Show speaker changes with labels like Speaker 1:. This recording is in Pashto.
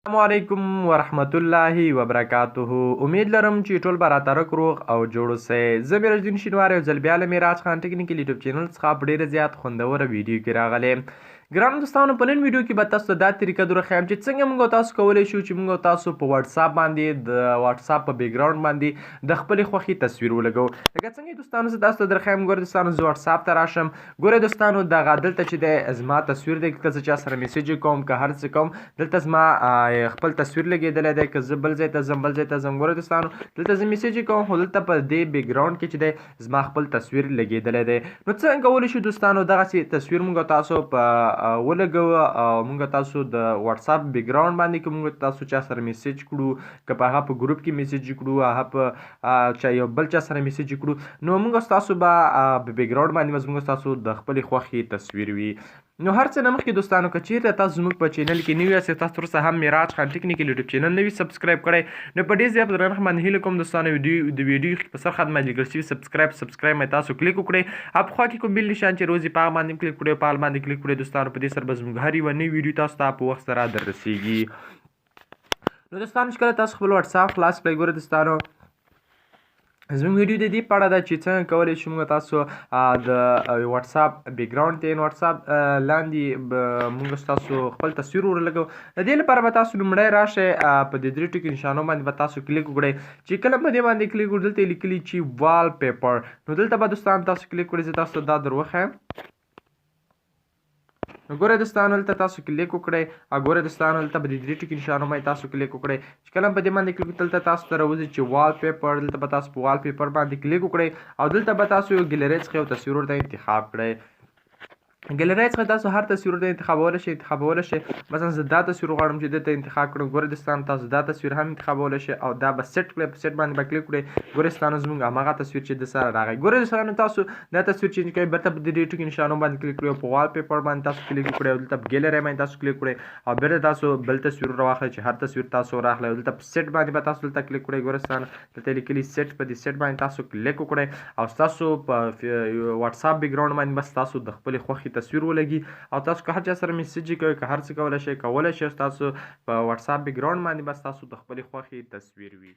Speaker 1: السلام علیکم ورحمت الله وبرکاته. امید لرم چې ټول به راته رک روغ او جوړ اوسئ. زه میراج الدین شینواری یو ځل بیا له میراج خان ټکنیکل یوټیوب چینل څخه په ډېره زیات خوندوره ویډیو کې راغلی. ګرانو دوستانو، په نن ویډیو کې به تاسو ته دا طریقه درښیم چې څنګه موږ تاسو کولی شو چې موږ تاسو په واتساپ باندې د واتساپ په بیکګراوند باندې د خپلې خوښې تصویر ولګو. لکه څنګه دوستانو زه تاسو ته درښیم. ګوره دوستانو، زه واتساپ ته راشم. ګوره دوستانو، دغه دلته چې دی زما تصویر دی. که زه چا سره میسج کوم که هر څه کوم، دلته زما خپل تصویر لګېدلی دی. که زه بل ځای ته ځم، بل ځای ته ځم، ګوره دوستانو، دلته زه میسج کوم، خو دلته په دې بیکګراوند کې چې دی زما خپل تصویر لګېدلی دی. نو څنګه کولی شو دوستانو دغسې تصویر موږ تاسو په ولګو او موږ تاسو د واتساپ بیکګراوند باندې که موږ تاسو چا سره میسج کړو، که په هغه په ګروپ کې میسج کړو، هغه په چا یو بل چا سره میسج کړو، نو موږ تاسو به بیکګراوند باندې موږ تاسو د خپلې خوښې تصویر وي. نو هر څه نه مخکې دوستانو، که چیرته تاسو زموږ په چینل کې نوي یاست، تاسو تر اوسه هم میراج خان ټکنیکل یوټیوب چینل نه وي سبسکرایب کړی، نو په ډېر زیات درنښت باندې هیله کوم دوستانو، ویډیو د ویډیو په سر خط باندې لیکل شوي سبسکرایب باندې تاسو کلیک وکړئ او په خوا کې کوم بل نشان چې روزي په هغه باندې کلیک کړئ، په هغه باندې کلیک کړئ دوستانو. په دې سره به زموږ هر یوه نوې ویډیو تاسو ته په وخت سره در رسیږي. نو دوستانو، چې کله تاسو خپل واتساپ خلاص کړئ، ګوره دوستانو، زموږ ویډیو د دې په اړه ده چې څنګه کولی شو موږ تاسو د واتساپ بیکګراوند ته واتساپ لاندې موږ تاسو خپل تصویر ورلګو. د دې لپاره به تاسو لومړی راشئ، په دې درې ټکو نشانو باندې به تاسو کلیک وکړئ. چې کله په دې باندې کلیک وکړئ، دلته یې لیکلي چې وال پیپر، نو دلته به دوستان تاسو کلیک وکړئ. زه تاسو ته دا در وښیم. نو ګوره دوستانو، دلته تاسو کلیک وکړئ او ګوره دوستانو، دلته په دې درې ټکي نشانو باندې تاسو کلیک وکړئ. چې کله په دې باندې کلیک وکړئ، دلته تاسو ته راوځي چې وال پیپر. دلته به تاسو په وال پیپر باندې کلیک وکړئ او دلته به تاسو یو ګیلری څخه یو تصویر ورته انتخاب کړئ. ګیلری څخه تاسو هر تصویر ورته انتخابولی شئ. مثلا زه دا تصویر غواړم چې دلته انتخاب کړم. ګوره دوستانو، تاسو دا تصویر هم انتخابولی شئ او دا به سیټ کړئ، په سیټ باندې به کلیک کړئ. ګوره دوستانو، زموږ هماغه تصویر چې د سره راغی. ګوره دوستانو، تاسو دا تصویر چینج کړئ، بیرته په دې ټکي نشانو باندې کلیک کړئ او په وال پیپر باندې تاسو کلیک وکړئ او دلته په ګیلری باندې تاسو کلیک کړئ او بیرته تاسو بل تصویر راواخلئ، چې هر تصویر تاسو راخلئ، او دلته په سیټ باندې به تاسو دلته کلیک کړئ. ګوره دوستانو، دلته لیکلي سیټ، په دې سیټ باندې تاسو کلیک وکړئ او ستاسو په واتساپ بیکګراوند باندې به ستاسو د خپلې خوښې تصویر ولګي او تاسو که هر چا سره میسج کوئ، که هر څه کولی شئ، تاسو په واتساپ بیکګراوند باندې به ستاسو د خپلې خوښې تصویر وي.